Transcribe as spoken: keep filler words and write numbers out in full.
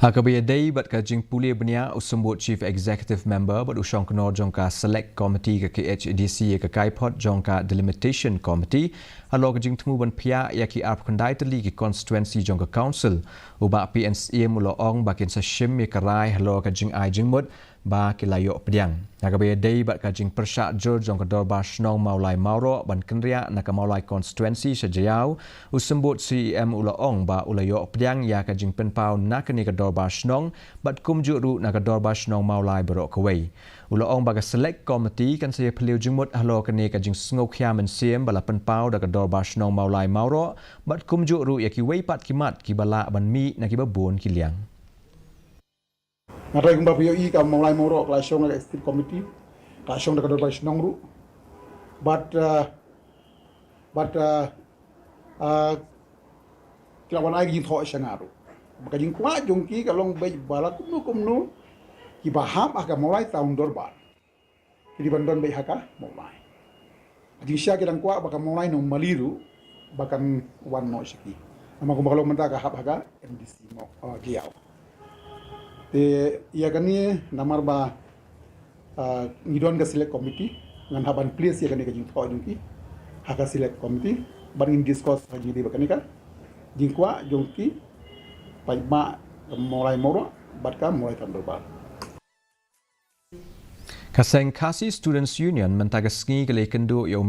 Ha kaba ïadei bad ka jingpule bniah, u Symbud Chief Executive Member bad u shongknor jong ka Select Committee ka K H A D C ïa ka kaiphod jong ka Delimitation Committee halor ka jingthmu ban phiah ïa ki arphew khyndai tylli ki constituency jong ka Council. U Bah P N Syiem u la ong ba kin sa shim ïa ka rai halor ka jingai jingmut ba ki la ïoh pdiang. Ha kaba ïadei bad ka jingpyrshah jur jong ka Dorbar Shnong Mawlai Mawroh ban kynriah na ka Mawlai constituency sha Jaïaw, u Symbud C E M u la ong ba u la ïoh pdiang ïa ka jingpynpaw na kane ka Dorbar Shnong bad kumjuh ruh na ka Dorbar Shnong Mawlai baroh kawei. U la ong ba ka Select Committee kan sa ïa phylliew jingmut halor kane ka jingsngewkhia mynsiem ba la pynpaw da ka Dorbar Shnong Mawlai Mawroh bad kumjuh ruh ïa kiwei pat ki mat kiba lah ban mih na kiba bun ki liang. Nga trai kumba phi ïohi ka Mawlai Mawroh ka la shong ka Executive Committee, ka la shong da ka Dorbar Shnong ruh. Bad, uh, bad, uh, uh, ki la wan ai ka jingthoh sha nga ruh. Ba ka jingkwah jong ki ka long beit ba la kumno kumno kiba hap ha ka Mawlai Town Dorbar ki dei ban don beit ha ka Mawlai. Jingshisha ki dang kwah ba ka Mawlai Nongmali ruh ba kan wan noh sha ki. Namar kumba ka long mynta ka hap ha ka M D C Maw, uh, Jaïaw. Te ïa kane namar ba, uh, ngi don ka Select Committee, ngan hap ban place ïa kane ka jingthoh jong ki ha ka Select Committee ban ngin discuss ha jingdei ba kane ka jingkwah jong ki paidbah ka Mawlai Mawroh bad ka Mawlai Town Dorbar. Ka seng Khasi Students Union mynta ka sngi ka la ïakynduh ïa u